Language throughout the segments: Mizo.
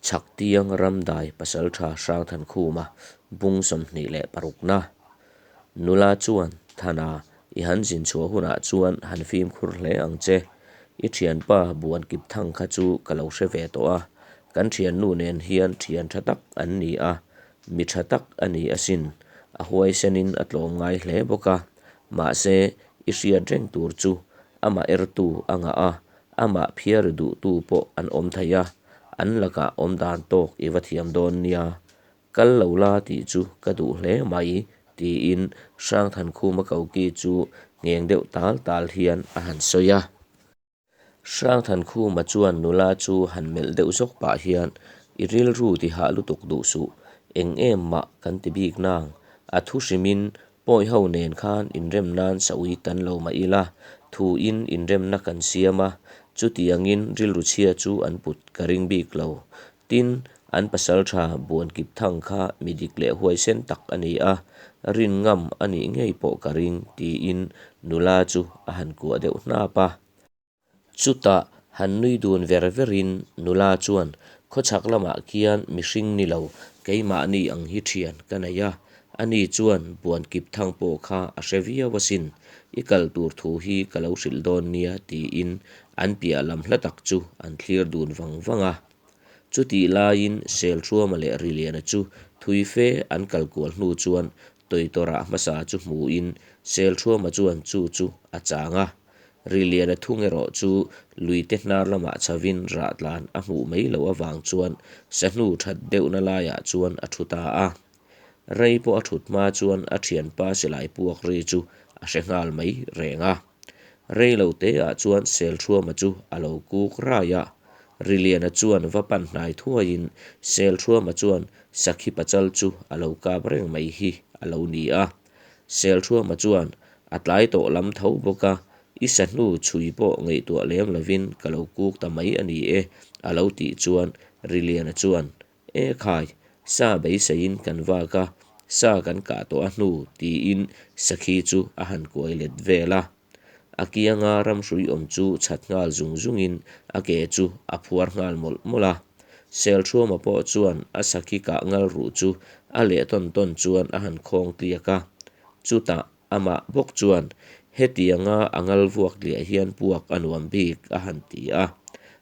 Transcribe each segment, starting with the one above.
Chhaktiang Ramdai Pasaltha Hrangthankhuma bung 26 na nula chuan Thana i han zin chhuah hunah chuan han fimkhur hle ang che. I thianpa Buan kip thang kha chu ka lo hre ve tawh a, kan thiannu nen hian thian tha tak an ni a, mi tha tak a ni asin. A huaisenin a tlawm ngai hle bawk a, mahse i hriat reng tur chu amah ertu a ngah a, amah phiar duhtu pawh an awm thei a, an lakah awm dan tawk i va thiam dawn nia. Kal lo la tih chu ka duh hle mai, tiin Hrangthankhuma koki chu ngheng deuh tal tal hian a han sawi a. Hrangthankhuma chuan nula chu han melh deuh zawk pah hian, I rilru ti hah lutuk duh suh, eng em mah kan ti bik nang, a thu hrimin pawi ho nen khan inrem nan sawi tan lo mah ila, thuin inremna kan siam a, chutiangin rilru chhia chu an put ka ring bik lo. Tin, an pasaltha buan kip thang kha mi dik leh huaisen tak a ni a, rin ngam a nih ngei pawh ka ring, tiin nula chu a han kuah deuh hnap a. Chutah han nui dun ver verin nula chuan, Khawchhak lamah khian mihring ni lo, keimahni ang hi thian ka nei a, ani chuan buan kip thang pawh kha a hre viau asin, i kal tur thu hi ka lo hrilh dawn nia, tiin an piah lam hla tak chu an thlir dun vang vang a. Chutih laiin Selṭhuama leh Riliana chu thui fe an kal kual hnu chuan Tawitawrah hmasa chu hmuin Selṭhuama chuan chu chu a chang a. Riliana thung erawh chu luite hnar lamah chhovin rah tlan a hmuh mai loh avang chuan sahnu that deuhna laiah chuan a thu ta a. Rei pawh a thut hma chuan a thianpa silai puak ri chu a hre nghal mai reng a. Rei lo teah chuan Selṭhuama chu a lo kuk rai a. Riliana chuan va pan hnai thuaiin Selṭhuama chuan sakhi pachal chu a lo kap reng mai hi a lo ni a. Selṭhuama chuan a tlai tawh lam tho bawk a, i sahnu chhui pawh ngaihtuah lem lovin ka lo kuk ta mai a ni e a lo tih chuan Riliana chuan E khai, sa beiseiin kan vak a, sa kan kah tawh a hnu tiin sakhi chu a han kuai let vel a. A kianga ramhrui awm chu chhat nghal zung zungin a ke chu a phuar nghal mawlh mawlh a. Selṭhuama pawh chuan a sakhi kah ngal ruh chu a leh tawn tawn chuan a han khawng tliak a. Chutah amah bawk chuan hetianga a ngal vuak tliah hian puak a nuam bik a han ti a.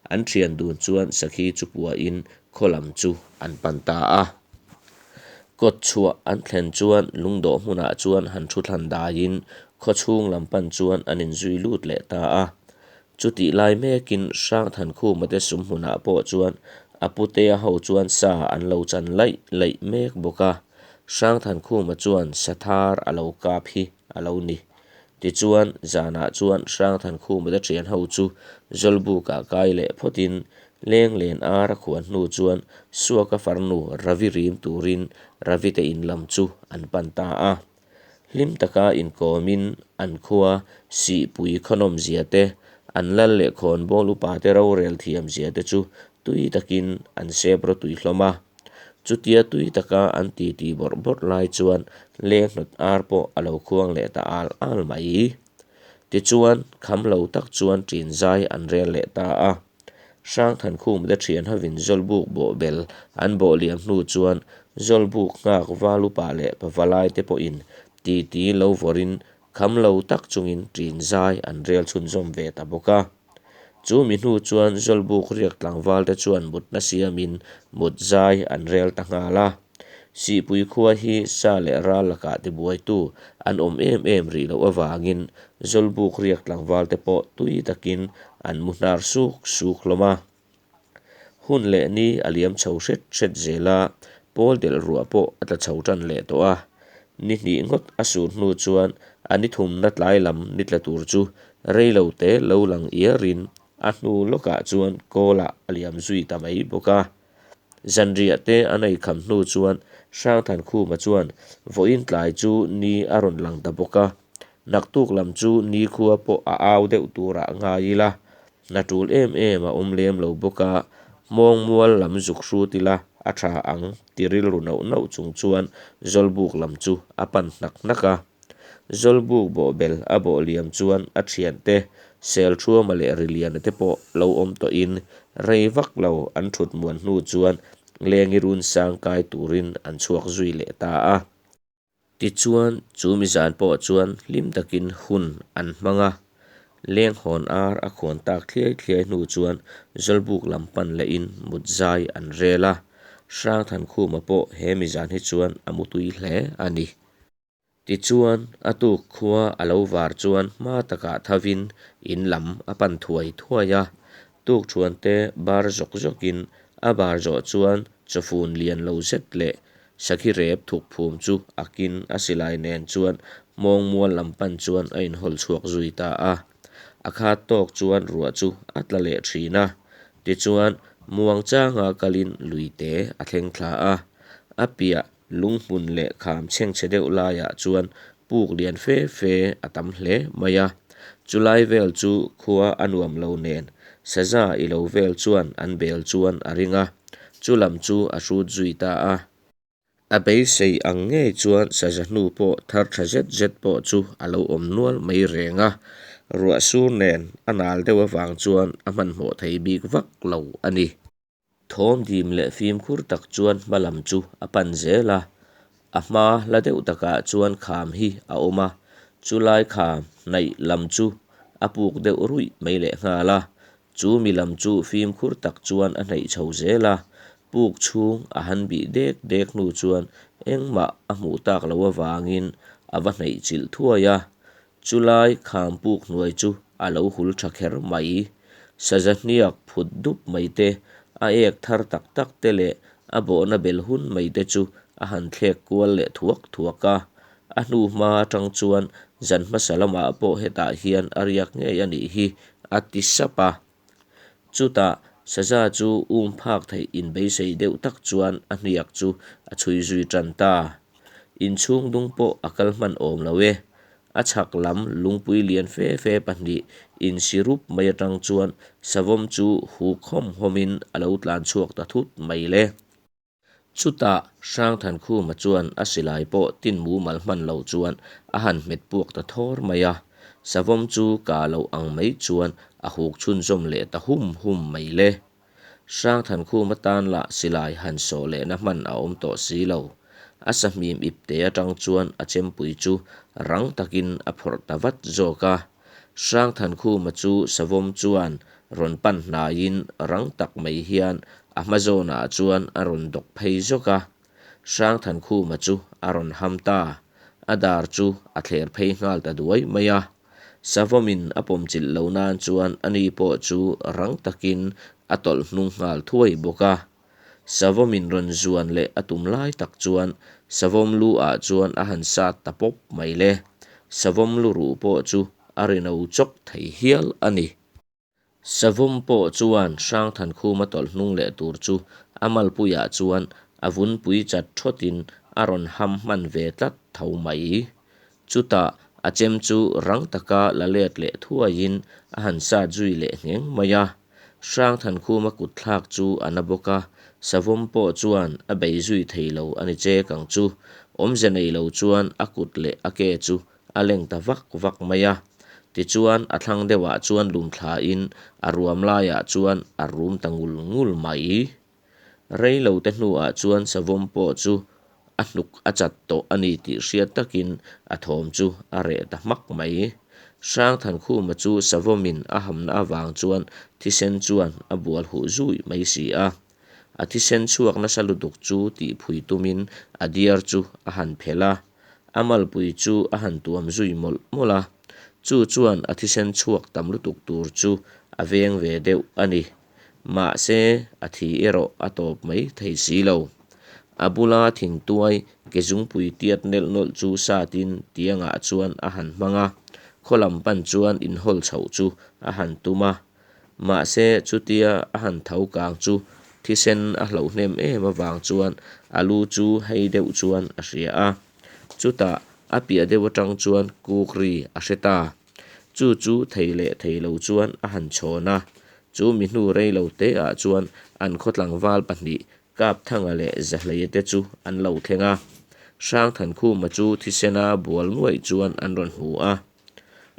An ṭhian dun chuan sakhi chu puahin khaw lam chu an pan ta a. Kawt chhuah an thlen chuan lungdawh hmunah chuan han thu thlan daiin khaw chhung lam pan chuan an inzui lut leh ta a. Chutih lai mekin Hrangthankhuma te sum hmunah pawh chuan a putea ho chuan sa an lo chan laih laih mek bawk a. Hrangthankhuma chuan sa thar a lo kap hi a lo ni. Tichuan, zanah chuan Hrangthankhuma te thian ho chu Zawlbukah kai leh phawtin leng len ar a khuan hnu chuan Suaka farnu Ravi rim turin Ravi te in lam chu an pan ta a. Hlim taka inkawmin an khua Sihpui khawnawm zia te, an lal leh khawnbawl upa te rorel thiam zia te chu tui takin an sep rawtui hlawm a. Chutia tui taka an titi bawrh bawrh lai chuan leng hnawt ar pawh a lo khuang leh ta al al mai. Tichuan, kham lo tak chuan ṭin zai an rel leh ta a. Hrangthankhum te ṭhian hovin Zawlbuk bawhbel an bawh liam hnu chuan Zawlbuk nghak val upa leh pavalai te pawhin titi lo vawrhin kham lo tak chungin ṭin zai an rel chhunzawm ve ta bawk a. Chu mi hnu chuan Zawlbuk riak tlangval te chuan mutna siamin mut zai an rel ta nghal a. Sihpui khua hi sa leh ral lakah tibuaitu an awm em em rih loh avangin Zawlbuk riak tlangval te pawh tui takin an mu hnar suk suk hlawm a. Hun leh ni a liam chho hret hret zel a, pawl delh ruah pawh a tla chho tan leh tawh a. Ni hnih ngawt a sur hnu chuan a ni thumna tlai lam ni tla tur chu rei lo te lo lang iarin a hnu lawkah chuan kawlah a liam zui ta mai bawk a. Zanriah te an ei kham hnu chuan Hrangthankhuma chuan vawiin tlai chu ni a rawn lang ta bawk a, naktuk lam chu nikhua pawh a au deuh turah ngai ila, hna tul em em a awm lem lo bawk a, hmawngmual lam zuk hrut ila a tha ang ti rilru nauh nauh chung chuan Zawlbuk lam chu a pan hnak hnak a. Zawlbuk bawhbel a bawh liam chuan a thiante Selṭhuama leh Riliana te pawh lo awm tawhin rei vak lo an ṭhut muan hnu chuan Lengi Runsang kai turin an chhuak zui leh ta a. Tichuan, chu mi zan pawh chuan hlim takin hun an hmang a, lenghawn ar a khuan tak thliai thliai hnu chuan Zawlbuk lam pan lehin mut zai an rel a, Hrangthankhuma pawh he mi zan hi chuan a mutui hle a ni. Tichuan, a tuk khua a lo var chuan hma takah thovin in lam a pan thuai thuai a, tukṭhuante bar zawk zawkin a bar zawh chuan chawfun lian lo zet leh sakhi rep thuk phum chu akin a silai nen chuan hmawng mual lam pan chuan a inhawl chhuak zui ta a. A khat tawk chuan ruah chu a tla leh thin a, tichuan muang changa kalin luite a thleng thla a, a piah Lunghmun leh kham chhengchhe deuh laiah chuan puk lian fe fe a tam hle mai a, chulai vel chu khua a nuam lo nen saza i lo vel chuan an bel chuan a ring a, chu lam chu a hrut zui ta a. A beisei ang ngei chuan saza hnu pawh thar tha zet zet pawh chu a lo awm nual mai reng a, ruah sur nen a nal deuh avang chuan a hmanhmawh thei bik vak lo a ni. Thawm dim leh fimkhur tak chuan hma lam chu a pan zel a, a hma hla deuh takah chuan kham hi a awm a, chulai kham hnaih lam chu a puk deuh ruih mai leh nghal a, chu mi lam chu fimkhur tak chuan a hnaih chho zel a, puk chhung a han bih dek dek hnu chuan engmah a hmuh tak loh avangin a va hnaih chilh thuai a, Chulai kham puk hnuai chu a lo hul tha kher mai. Saza hniak phut dup mai te, a ek thar tak tak te leh a bawhna bel hun mai te chu a han thlek kual leh thuak thuak a. A hnu hma atang chuan zan hmasa lamah pawh hetah hian a riak ngei a nih hi a ti sap a. Chutah saza chu um phak theih inbeisei deuh tak chuan a hniak chu a chhui zui tan ta. Inchhung dung pawh a kal hman awm lo e. A chhak lam lungpui lian fe fe pahnih insi rup mai atang chuan savawm chu huk hawm hawmin a lo tlan chhuak ta thut mai le. Chutah Hrangthankhuma chuan a silai pawh tin mumal hman lo chuan a han hmet puak ta thawr mai a, savawm chu kah loh ang mai chuan a huk chhunzawm leh ta hum hum mai le. Hrangthankhuma tan lah silai han sawh lehna hman a awm tawh si lo. A sahmim ipte atang chuan a chempui chu rang takin a phawrh ta vat zawk a. Hrangthankhuma chu savawm chuan rawn pan hnaiin rang tak mai hian a hma zawnah chuan a rawn dawk phei zawk a. Hrangthankhuma chu a rawn ham ta, a dar chu a thler phei nghal ta duai mai a. Savawmin a pawmchilh lo nan chuan ani pawh chu rang takin a tawlh hnung nghal thuai bawk a. Savawmin rawn zuan leh a tum lai tak chuan savawm lu ah chuan a han sat ta pawp mai le. Savawm lu ruh pawh chu a ri no chawk thei hial a ni. Savawm pawh chuan Hrangthankhuma tawlh hnung leh tur chu a malpuiah chuan a vunpui chat thawtin a rawn ham hman ve tlat tho mai. Chutah a chem chu rang taka la let leh thuaiin a han sat zui leh ngheng mai a. Hrangthankhuma kut thlak chu a na bawk a, savawm pawh chuan a bei zui thei lo a ni chek ang chu. Awmze nei lo chuan a kut leh a ke chu a leng ta vak vak mai a. Tichuan a thlang deuhah chuan lum thlain a ruam laiah chuan a rum ta ngul ngul mai. Rei lo te hnuah chuan savawm pawh chu a hnuk a chat tawh a ni tih hriat takin a thawm chu a reh ta hmak mai. Hrangthankhuma chu savawmin a hamna avang chuan thisen chuan a bual huh zui mai si a. A thisen chhuak nasa lutuk chu tihphui tumin a diar chu a han phelh a, a malpui chu a han tuam zui mawlh mawlh a. Chu chuan a thisen chhuak tam lutuk tur chu a veng ve deuh a ni. Mahse, a thi erawh a tawp mai thei si lo. A bula thingtuai ke zungpui tiat nelh nawlh chu satin tiangah chuan a han hmang a, khaw lam pan chuan inhawl chhoh chu a han tum a. Mahse, chutia a han tho kang chu thisen a hloh hnem em avang chuan a lu chu hei deuh chuan a hria a. Chutah a piah deuh atang chuan kuk ri a hre ta. Chu chu thei leh thei lo chuan a han chhawn a, chu mi hnu rei lo te ah chuan an khaw tlangval pahnih Kapthanga leh Zahleia te chu an lo thleng a. Hrangthankhuma chu thisena bual nuaih chuan an rawn hmu a.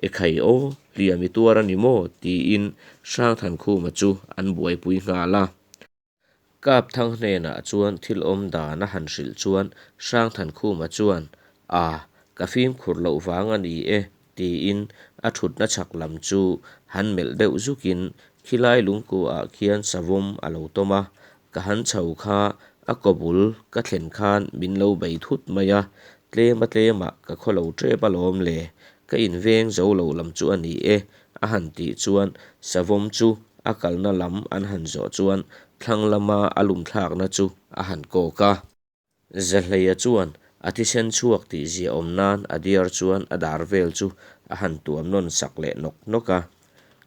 Ekhai aw! hliam i tuar a ni maw? tiin Hrangthankhuma chu an buaipui nghal a. Kapthang hnenah chuan thil awm dan a han hrilh chuan Hrangthankhuma chuan, A, ka fimkhur loh vang a ni e, tiin a thutna chhak lam chu han melh deuh zukin khilai lungkuaah khian savawm a lo tawm a, ka han chho kha a kaw bul ka thlen khan min lo bei thut mai a, tlema tlemah ka khaw lo tep alawm le, ka inveng zo lo lam chu a ni e a han tih chuan savawm chu a kalna lam an han zawh chuan thlang lama a lumthlakna chu a han kawk a. Zahleia chuan a thisen chhuak tih ziaawm nan a diar chuan a dar vel chu a han tuam nawn sak leh nawk nawk a.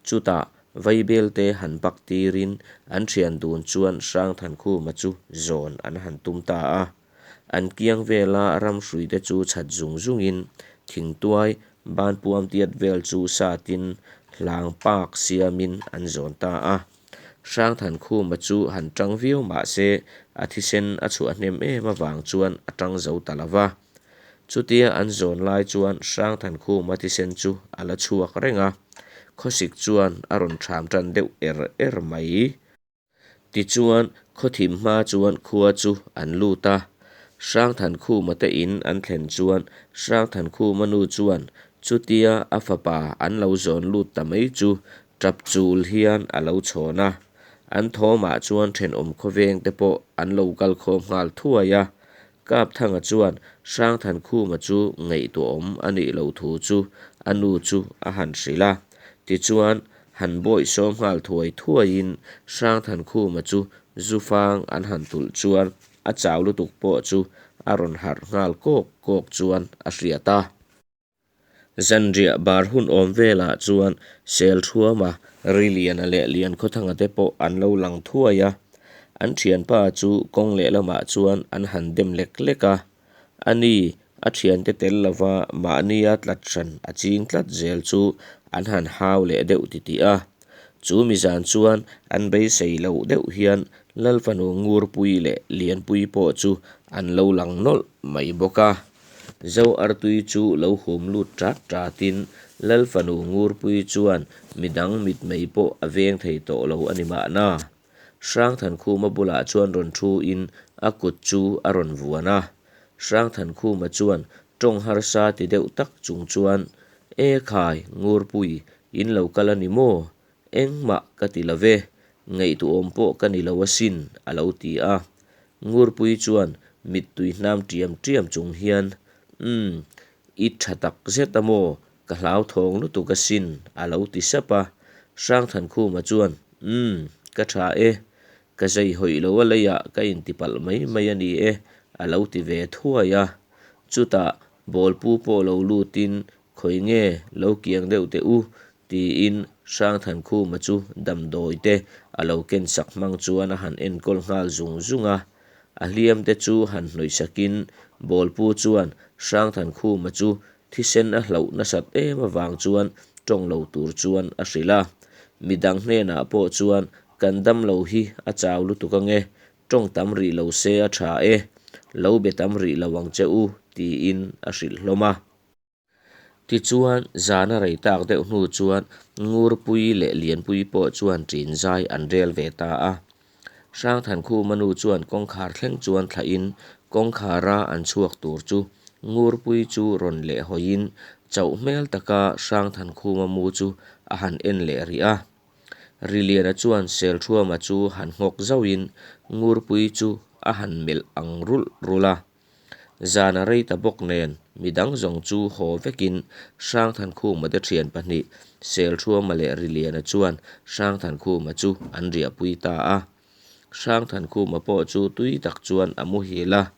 Chutah Vaibelte han bak tirin an thian dun chuan Hrangthankhuma chu zawn an han tum ta a. An kiang vela ramhruite chu chhat zung zungin thingtuai banpuam tiat vel chu satin hlang pak siamin an zawn ta a. Hrangthankhuma chu han tang viau mah se a thisen a chhuah hnem em avang chuan a tang zo ta lo va. Chutia an zawn lai chuan Hrangthankhuma thisen chu a la chhuak reng a, khawsik chuan a rawn ṭham ṭan deuh er er mai. Tichuan khawthim hma chuan khua chu an lut a, Hrangthankhuma te in an thlen chuan Hrangthankhuma nu chuan chutia a fapa an lo zawn lut ta mai chu tap chul hian a lo chhawn a. An thawmah chuan thenawm khawveng te pawh an lo kal khawm nghal thuai a. Kapthanga chuan Hrangthankhuma chu ngaihtuahawm a nih loh thu chu a nu chu a han hrilh a. Tichuan han bawihsawm nghal thuai thuaiin Hrangthankhuma chu zufang an han tulh chuan a chau lutuk pawh chu a rawn harh nghal kawk kawk chuan a hriat a. Zanriah bar hun awm velah chuan Selthuama, Riliana leh Liankhawthanga te pawh an lo lang thuai a. An thianpa chu kawng lehlamah chuan an han dem lek lek a. A ni, a thiante tel lova mahnia tlat hran a ching tlat zel chu an han hau leh deuh titih a. Chu mizan chuan an beisei loh deuh hian Lalfanu Ngurpui leh Lianpui pawh chu an lo lang nawlh mai bawk a. Zo artui chu lo hum lut ṭat ṭatin Lal fanu Ngurpuii chuan midang mitmei pawh a veng thei tawh lo a ni mahna. Hrangthankhuma bulah chuan rawn thuin a kut chu a rawn vuan a. Hrangthankhuma chuan tawng harsa ti deuh tak chung chuan, E khai, Ngurpui, in lo kal a ni maw? Engmah ka ti lo ve, ngaihtuahawm pawh ka ni lo asin, a lo ti a. Ngurpuii chuan mittui hnam ṭiam ṭiam chung hian, Umm, i ṭha tak zet a maw? Ka hlauthawng lutuk asin, a lo ti sap a. Hrangthankhuma chuan, Umm, ka ṭha e. Ka zei hawih lo a leiah ka intipalh mai mai a ni e, a lo ti ve thuai a. Chutah bawlpu pawh lo lutin, Khawi nge lo kiang deuh teh u, tiin Hrangthankhuma chu damdawi te a lo ken sak hmang chuan a han enkawl nghal zung zung a. A hliam te chu han hnawih sakin Bawlpu chuan Hrangthankhuma chu thisen a hlauh nasat em avang chuan tawng lo tur chuan a hrilh a. Midang hnenah pawh chuan kan damlo hi a chau lutuk ange, tawng tam rih lo se a tha e, lo be tam rih lo ang che u, tiin a hrilh hlawm a. Tichuan, zana rei tak deuh hnu chuan Ngurpuii leh Lianpuii pawh chuan ṭin zai an rel ve ta a. Hrangthankhuma nu chuan kawngkhar thleng chuan thlahin kawngkhara an chhuak tur chu Ngurpuii chu rawn leh hawiin chauh hmel taka Hrangthankhuma mu chu a han en leh rih a. Riliana chuan Selṭhuama chu han nghawk zauhin Ngurpuii chu a han melh ang rulh rulh a. Zan a rei ta bawk nen, midang zawng chu haw vekin Hrangthankhuma te thian pahnih, Selṭhuama leh Riliana chuan Hrangthankhuma chu an riahpui ta a. Hrangthankhuma pawh chu tui tak chuan a muhil a.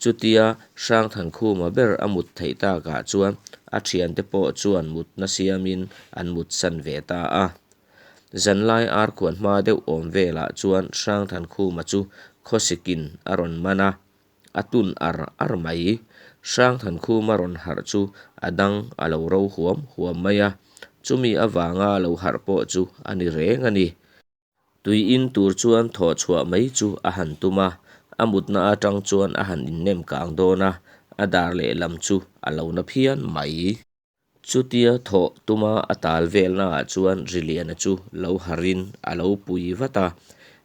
Chutia Hrangthankhuma ber a mut theih takah chuan a thiante pawh chuan mutna siamin an mutsan ve ta a. Zanlai arkhuan hma deuh awm velah chuan Hrangthankhuma chu khawsikin a rawn man a. A tun ar ar mai. Hrangthankhuma rawn harh chu a dang a lo ro huam huam mai a, chumi avanga lo harh pawh chu a ni reng a ni. Tui in tur chuan thawh chhuah mai chu a han tum a, a mutna atang chuan a han innem kang dawn a, a dar lehlam chu a lo na phian mai. Chutia thawh tuma a tal velnaah chuan Riliana chu lo harhin a lo pui vat a.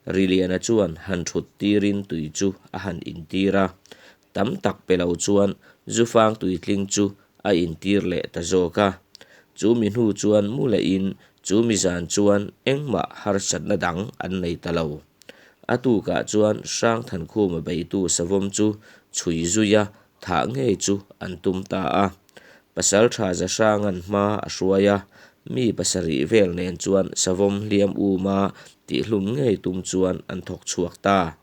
Riliana chuan han thut tirin tui chu a han intir a. Tam tak pe lo chuan zufang tuitling chu a intir leh ta zawk a. Chu mi hnu chuan mu lehin chu mi zan chuan engmah harsatna dang an nei ta lo. A tukah chuan Hrangthankhuma beitu savawm chu chhui zuia thah ngei chu an tum ta a. Pasaltha Zahranga'n hma a hruai a, mi pasarih vel nen chuan savawm hliam uma tihhlum ngei tum chuan an thawk chhuak ta.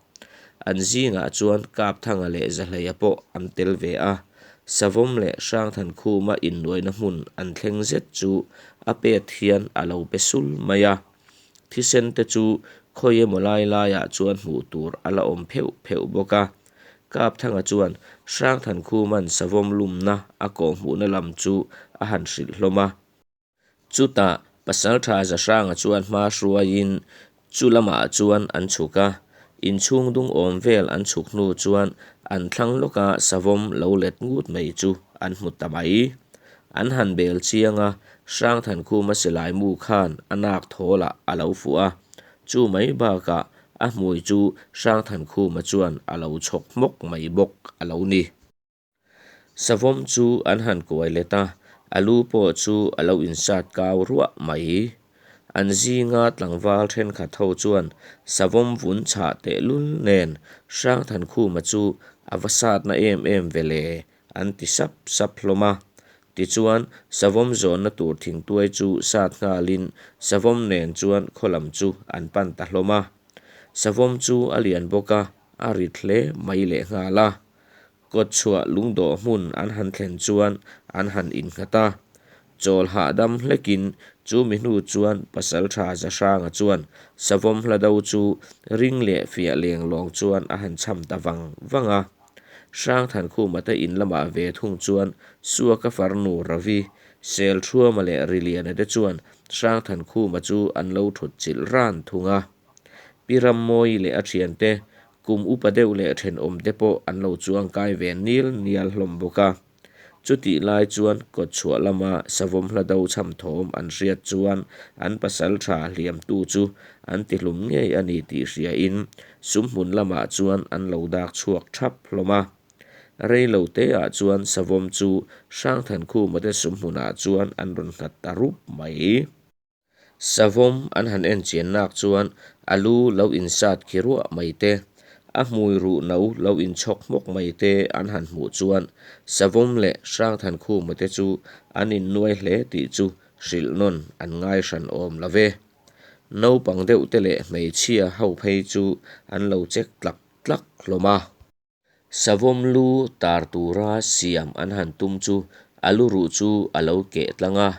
An zingah chuan Kapthanga leh Zahleia pawh an tel ve a, Savawm leh Hrangthankhuma innuaina hmun an thleng zet chu a pet hian a lo pe sul mai a. Thisen te chu khawi emaw lai laiah chuan hmuh tur a la awm pheuh pheuh bawk a. Kapthanga chuan Hrangthankhuma'n Savawm lumna a kawhhmuhna lam chu a han hrilh hlawm a. Chutah Pasalṭha Zahranga chuan hma hruaiin chu lamah chuan an chhuk a, inchhung dung awm vel an chhuk hnu chuan an thlang lawka savawm lo let ngut mai chu an hmu ta mai. An han bel chiang a, Hrangthankhuma silai mu khan a nak thawlah a lo fuh a, chu mai bakah a hmui chu Hrangthankhuma chuan a lo chhawk hmawk mai bawk a lo ni. Savawm chu an han kuai let a, a lu pawh chu a lo insat kau ruah mai. An zinga tlangval thenkhat ho chuan savawm vun chhah tehlul nen Hrangthankhuma chu a va satna em em ve le an ti sap sap hlawm a. Tichuan, savawm zawnna tur thingtuai chu sat nghalin savawm nen chuan khaw lam chu an pan ta hlawm a. Savawm chu a lian bawk a, a rit hle mai lehnghal a. Kawtchhuah lungdawh hmun an han thlen chuan an han innghat a. Chawl hahdam hlekin chu mi hnu chuan Pasaltha Zahranga chuan Savawm hla do chu ring leh fiah leng lawng chuan a han cham ta vang vang a. Hrangthankhuma te in lamah ve thung chuan Suaka farnu Ravi, Selthuama leh Riliana te chuan Hrangthankhuma chu an lo thut chilh ran thung a. Pi Rammawi leh a thiante Kum upa deuh leh thenawmte pawh an lo chuangkai ve nil nial hlawm bawk a. Chutih lai chuan kawtchhuah lama savawm hla do chham thawm an hriat chuan an pasal tha hliamtu chu an tihlum ngei a ni tih hriain sumhmun lamah chuan an lo dak chhuak thap hlawm a. Rei lo teah chuan savawm chu Hrangthankhumate sumhmunah chuan an rawn nghat ta rup mai. Savawm an han en chian nak chuan a lu lo insat khi ruah mai te, a hmui ruh no lo inchhawk hmawk mai te an han hmuh chuan Savawm leh Hrangthankhuma te chu an innuai hle tih chu hrilh nawn an ngai hran awm lo ve. Naupang deuh te leh hmeichhia ho phei chu an lo chek tlak tlak hlawm a. Savawm lu tar tura siam an han tum chu a lu ruh chu a lo keh tlang a,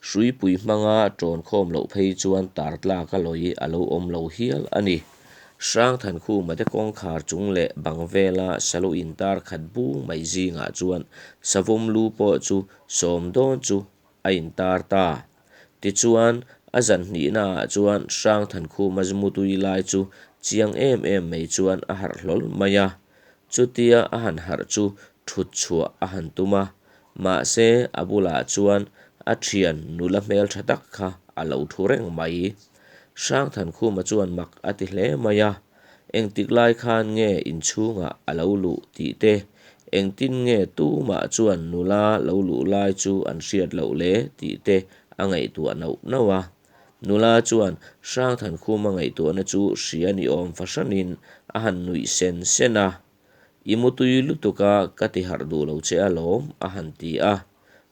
hruipui hmanga tawn khawm loh phei chuan tar tlak a lawi a lo awm lo hial a ni. Hrangthankhuma te kawngkhar chung leh bang vela salu intar khat bung mai zingah chuan savawm lu pawh chu sawm dawn chu a intar ta. Tichuan, a zan hnihnaah chuan Hrangthankhuma mutui lai chu chiang em em mai chuan a harh hlawl mai a. Chutia a han harh chu thut chhuah a han tum a, mahse a bulah chuan a thian nula hmeltha tak kha a lo thu reng mai. Hrangthankhuma chuan mak a ti hle mai a. Engtik lai khan nge inchhungah a lo luh tih te, engtin nge tumah chuan nula lo luh lai chu an hriat loh le tih te a ngaihtuah nauh nauh a. Nula chuan Hrangthankhuma ngaihtuahna chu hria ni awm fahranin a han nuih sen sen a. I mutui lutuk a ka ti harh duh lo che alawm a han ti a.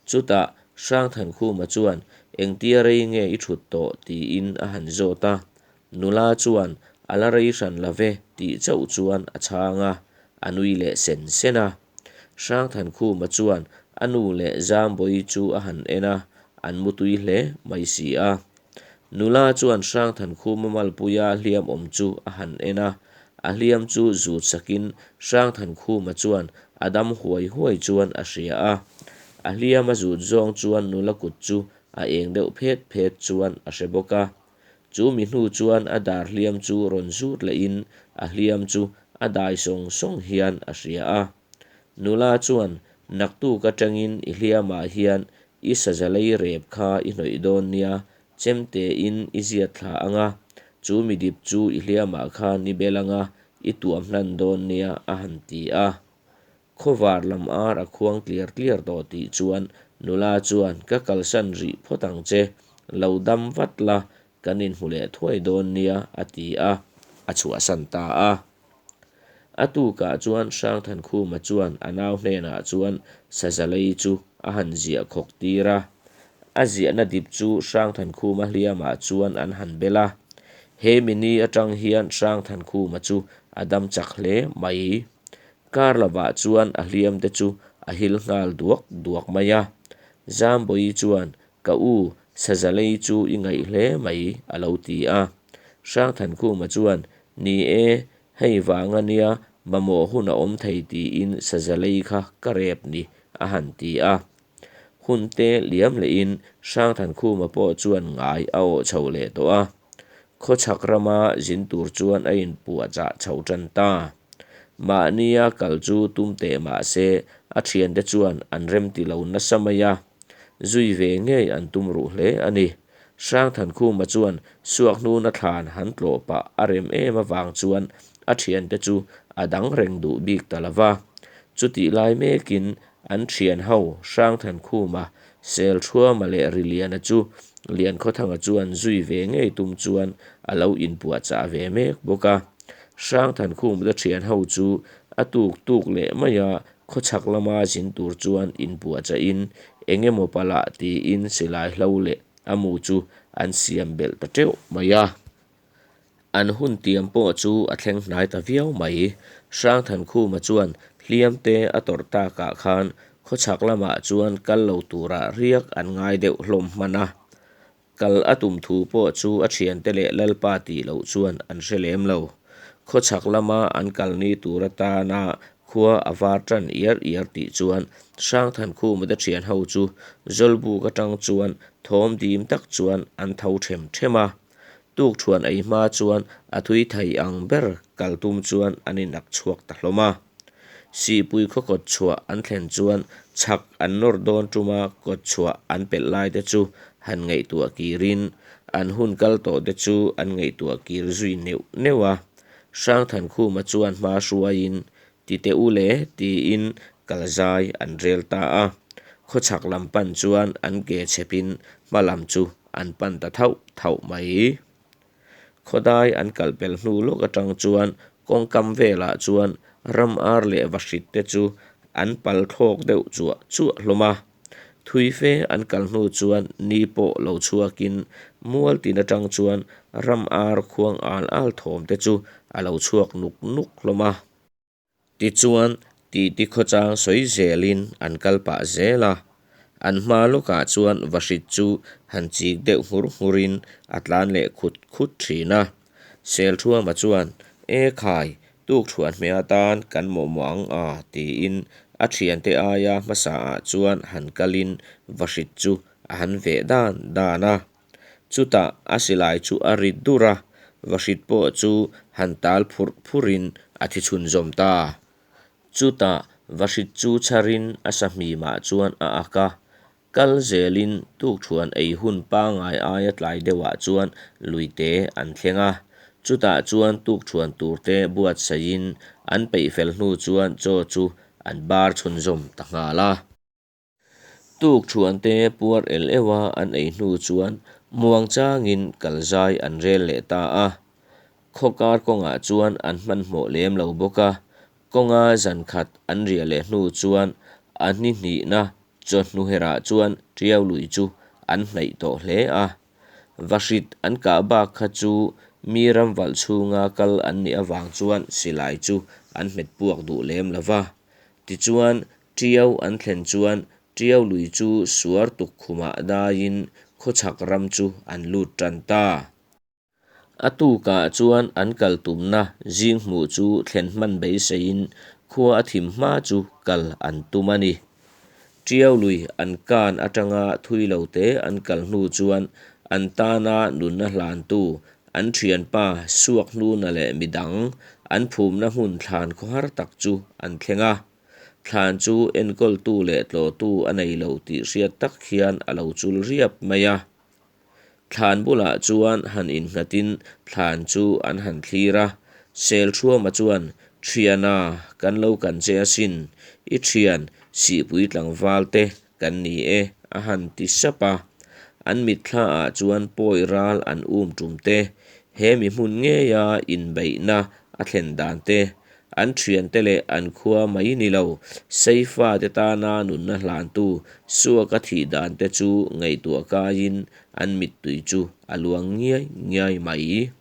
Chutah Hrangthankhuma chuan engtia rei nge i thut tawh tiin a han zawt a. Nula chuan a la rei hran lo ve tih chauh chuan a chhang a, a nui leh sen sen a. Hrangthankhuma chuan a nu leh Zambawi chu a han en a, an mutui hle mai si a. Nula chuan Hrangthankhuma malpuia hliam awm chu a han en a, a hliam chu zut sakin Hrangthankhuma chuan a dam huai huai chuan a hria a. A hliam a zut zawng chuan nula kut chu a eng deuh phet phet chuan a hre bawk a. Chu mi hnu chuan a dar hliam chu rawn zut lehin a hliam chu a dai sawng sawng hian a hria a. Nula chuan, Naktuk atangin i hliamah hian I saza lei rep kha i hnawih dawn nia, chemtein i ziat thla ang a, chu mi dip chu i hliamah khan i bel ang a, i tuam hlan dawn nia, a han ti a. Khawvar lam ar a khuang tliar tliar tawh tih chuan nula chuan, Ka kalsan rih phawt ang che, lo dam vat la, kan inhmu leh thuai dawn nia, a ti a, a chhuahsan ta a. A tukah chuan Hrangthankhuma chuan a nau hnenah chuan saza lei chu a han ziah khawk tir a. A ziahna dip chu Hrangthankhuma hliamah chuan an han bel a. He mini atang hian Hrangthankhuma chu a dam chak hle mai. Kar lovah chuan a hliam te chu a hil nghal duak duak mai a. Zambawi chuan, Ka u, saza lei chu i ngaih hle mai, a lo ti a. Hrangthankhuma chuan, Ni e, hei vang a nia mamawh hun a awm thei tiin saza lei kha ka rep ni, a han ti a. Hun te liam lehin Hrangthankhuma pawh chuan ngai a awh chho leh tawh a. Khawchhak rama zin tur chuan a inpuahchah chho tan ta. Mahnia kal chu tum teh mah se a thiante chuan an remti lo nasa mai a, zui ve ngei an tum ruh hle a ni. Hrangthankhuma chuan Suakhnuna thlan han tlawh pah a rem em avang chuan a thiante chu a dang reng duh bik ta lo va. Chutih lai mekin an thian ho Hrangthankhuma, Selthuama leh Riliana chu Liankhawthanga chuan zui ve ngei tum chuan a lo inpuahchah ve mek bawk a. Hrangthankhuma te thian ho chu a tuk tuk leh mai a, Khawchhak lama zin tur chuan inpuahchahin eng emaw palah tiin silai hlo leh a mu chu an siam belh ta teuh mai a. An hun tiam pawh chu a thleng hnai ta viau mai. Hrangthankhuma chuan hliam te a tawrh takah khan khawchhak lamah chuan kal lo tura riak an ngai deuh hlawm hman a. Kal a tum thu pawh chu a thiante leh Lalpa tih loh chuan an hre lem lo. Khawchhak lama an kalni tur atana khua a var tan iar iar tih chuan Hrangthankhuma te thian ho chu Zawlbuk atang chuan thawm dim tak chuan an tho them them a. Tukṭhuan ei hma chuan a thui thei ang ber kal tum chuan an inak chhuak ta hlawm a. Sihpui khaw kawt chhuah an thlen chuan chhak an nawr dawn ṭuma kawt chhuah an pelh lai te chu han ngaihtuah kirin an hun kal tawh te chu an ngaihtuah kir zui neuh neuh a. Hrangthankhuma chuan hma hruaiin ti teh u le tiin kal zai an rel ta a. Khawchhak lam pan chuan an ke chhepin hma lam chu an pan ta thauh thauh mai. Khawdai an kal pel hnu lawk atang chuan kawngkam velah chuan ram ar leh vahrit te chu an pal thlawk deuh chuah chuah hlawm a. Thui fe an kal hnu chuan ni pawh lo chhuakin mual tin atang chuan ram ar khuang al al thawm te chu a lo chhuak nuk nuk hlawm a. Tichuan, titi khawchang sawi zelin an kal pah zel a. An hma lawkah chuan vahrit chu han chik deuh nghur nghurin a tlan leh khut khut thin a. Selthuama chuan, E khai, tukthuan hmeh atan kan mawhmawh ang a, tiin a thiante aia hmasaah chuan han kalin vahrit chu a han veh dan dan a. Chutah a silai chu a rit dur a, vahrit pawh chu han tal phurh phurhin a thi chhunzawm ta. Chutah vahrit chu chharin a sahmimah chuan a ak a, kal zelin tukthuan ei hun pangngai aia tlai deuhah chuan luite an thleng a. Chutah chuan tukthuan turte buatsaihin an peih fel hnu chuan chaw chu an bar chhunzawm ta nghal a. Tuk thuante puar el euh a an ei hnu chuan muang changin kal zai an rel leh ta a. Khawkar kawngah chuan an hmanhmawh lem lo bawk a, kawnga zan khat an riah leh hnu chuan a hni hnihna chawhnu herah chuan Tiau lui chu an hnaih tawh hle a. Vahrit an kah bak kha chu mi ramvalh chhunga kal an nih avang chuan silai chu an hmet puak duh lem lo va. Tichuan, Tiau an thlen chuan Tiau lui chu suar tukkhumah daiin khawchhak ram chu an lut tan ta. A tukah chuan an kal tumna zing hmuh chu thlen hman beiseiin khua a thim hma chu kal an tum a ni. Tiau lui an kan atanga thui lo te an kal hnu chuan an tana nunna hlantu an thianpa Suakhnuna leh midang an phumna hmun thlan khawhar tak chu an thleng a. Thlan chu enkawltu leh tlawhtu a nei lo tih hriat tak hian a lo chul riap mai a. Thlan bulah chuan han innghatin thlan chu an han thlir a. Selṭhuama chuan, Ṭhiana, kan lo kan che asin, i ṭhian Sihpui tlangval te kan ni e, a han ti sap a. An mitthlaah chuan pawi ral an um ṭum te, he mi hmun ngeia inbeihna a thlen dan te, an thiante leh an khua mai ni lo, Seifate tana nunna hlantu Suaka thih dan te chu ngaihtuah kaiin an mittui chu a luang ngiai ngiai mai.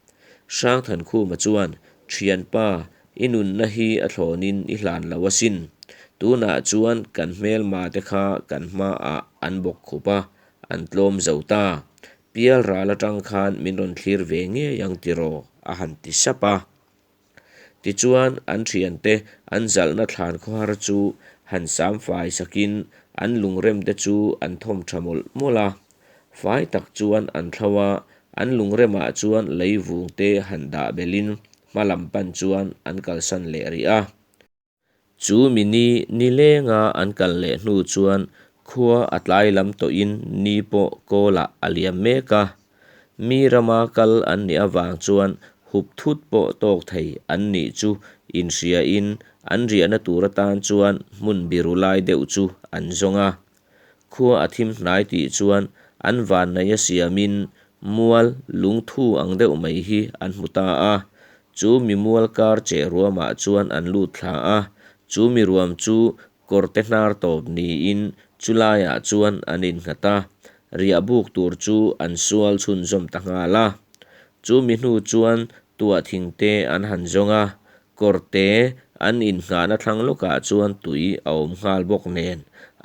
Hrangthankhuma chuan, Thianpa, i nunna hi a thlawnin i hlan lo asin. Tunah chuan kan hmelma te kha kan hmaah an bawk khup a, an tlawm zo ta. Pial ral atang khan min rawn thlir ve ngei ang tiraw? a han ti sap a. Tichuan an thiante an zalhna thlan khawhar chu han sam fai sakin an lungremte chu an thawm tha mawlh mawlh a. Fai tak chuan an thlo a, an lungremah chuan lei vungte han dah belhin hma lam pan chuan an kalsan leh rih a. Chu mi ni nilenga an kal leh hnu chuan khua a tlai lam tawhin ni pawh kawlah a liam mek a. Mi rama kal an nih avang chuan hup thut pawh tawk thei an nih chu inhriain an riahna tur atan chuan hmun biru lai deuh chu an zawng a. Khua a thim hnai tih chuan an vanneih a siamin mual lungthu ang deuh mai hi an hmu ta a. Chu mi mual kar cheh ruamah chuan an lut thla a, chu mi ruam chu kawrte hnar tawp niin chu laiah chuan an innghat a, riah buk tur chu an sual chhunzawm ta nghal a. Chu mi hnu chuan tuah thingte an han zawng a, Kawrte an innghahna thlang lawkah chuan tui a awm nghal bawk nen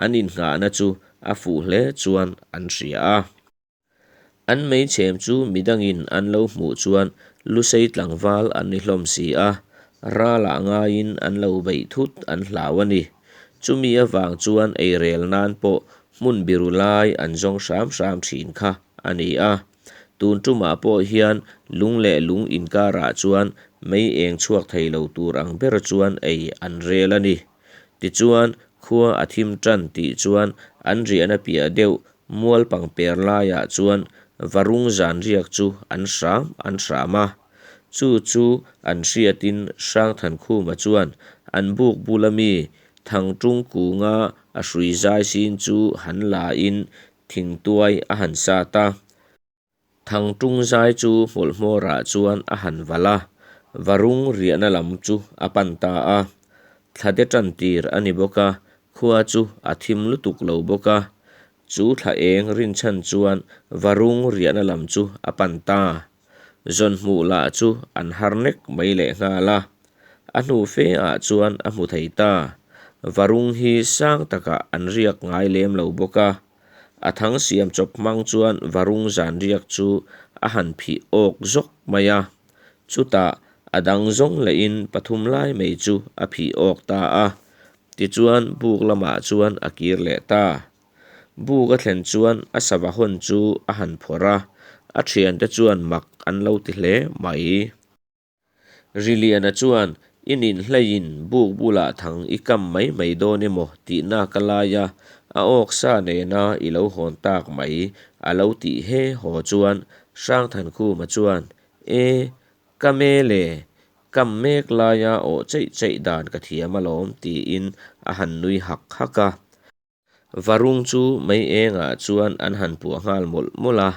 an innghahna chu a fuh hle chuan an hria a. An meichhem chu midangin an lo hmuh chuan Lusei tlangval an ni hlawm si a, ralah ngaiin an lo beih thut an hlau a ni. Chumi avang chuan eirel nan pawh hmun biru lai an zawng hram hram thin kha a ni a. Tun tumah pawh hian lung leh lung inkarah chuan mei eng chhuak thei lo tur ang ber chuan ei an rel a ni. Tichuan, khua a thim tan tih chuan an riahna piah deuh mual pangper laiah chuan varung zan riak chu an hram an hram a. Chu chu an hriatin Hrangthankhuma chuan an buk bula mi Thangtung kunga a hrui zai sin chu han la in Thingtuai a han sat a, Thangtung zai chu hmawlhmawrah chuan a han valh a, Varung riahna lam chu a pan ta a. Thlate tan tir a ni bawk a, khua chu a thim lutuk lo bawk a. Chu thla eng rinchhan chuan Varung riahna lam chu a pan ta. Zawn hmuh lah chu an har nek mai lehnghal a. A hnu fe ah chuan a hmu thei ta. Varung hi sang takah an riak ngai lem lo bawk a. A thang siam chawp hmang chuan varung zan riak chu a han phih awk zawk mai a. Chutah a dang zawng lehin pathum lai mai chu a phih awk ta a. Tichuan buk lamah chuan a kir leh ta. Buk a thlen chuan a sava hawn chu a han phawrh a, a thiante chuan mak an lo ti hle mai. Riliana chuan, I ninhleiin buk bulah thang i kam mai mai dawn emaw tihna ka lai a, a awk sa nena i lo hawn tak mai a lo tih he haw chuan Hrangthankhuma chuan, E, ka mel e, kam mek laia awh cheih cheih dan ka thiam alawm tiin a han nui hak hak a. Varung chu mei engah chuan an han puah nghal mawlh mawlh a,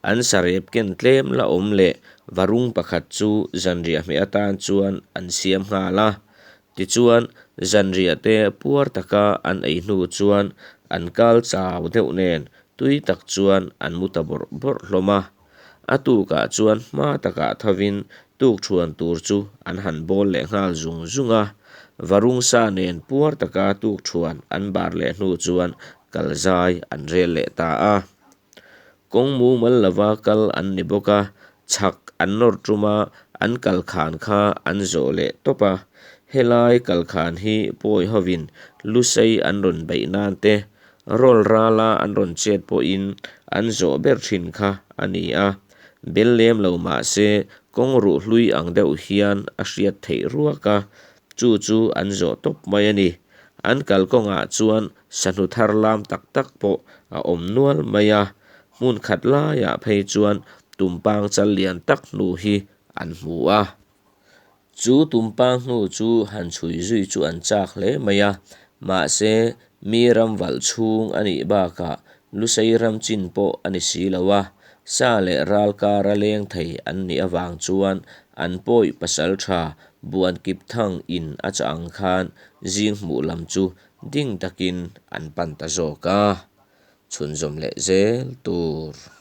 an sarep ken tlem la awm leh varung pakhat chu zanriah hmeh atan chuan an siam nghal a. Tichuan, zanriah te puar taka an ei hnu chuan an kal chau deuh nen tui tak chuan an mu ta bawrh bawrh hlawm a. A tukah chuan hma takah thovin tukṭhuan tur chu an han bawl leh nghal zung zung a, varung sa nen puar taka tukṭhuan an bar leh hnu chuan kal zai an rel leh ta a. Kawng mumal lova kal an ni bawk a, chhak an nawr tum a, an kal khan kha an zawh leh tawp a. Helai kal khan hi pawi hovin lusei an rawn beih nan te Rawl rala an rawn chet pawhin an zawh ber thin kha a ni a, bel lem lo mah se kawng ruh hlui ang deuh hian a hriat theih ruak a, chu chu an zawh tawp mai a ni. An kalkawngah chuan sahnu tharlam tak tak pawh a awm nual mai a, hmun khat laiah phei chuan tumpang chal lian tak hnu hi an hmu a. Chu tumpang hnu chu han chhui zui chu an chak hle mai a, mahse mi ram valh chhung a nih bakah Lusei ram chin pawh a ni si lo a, sa leh ral kara leng thei an nih avang chuan an pawi pasalṭha Buankipthang in a chah ang khan Zinghmuh lam chu ding takin an pan ta zawk a, chhunzawm leh zel tur.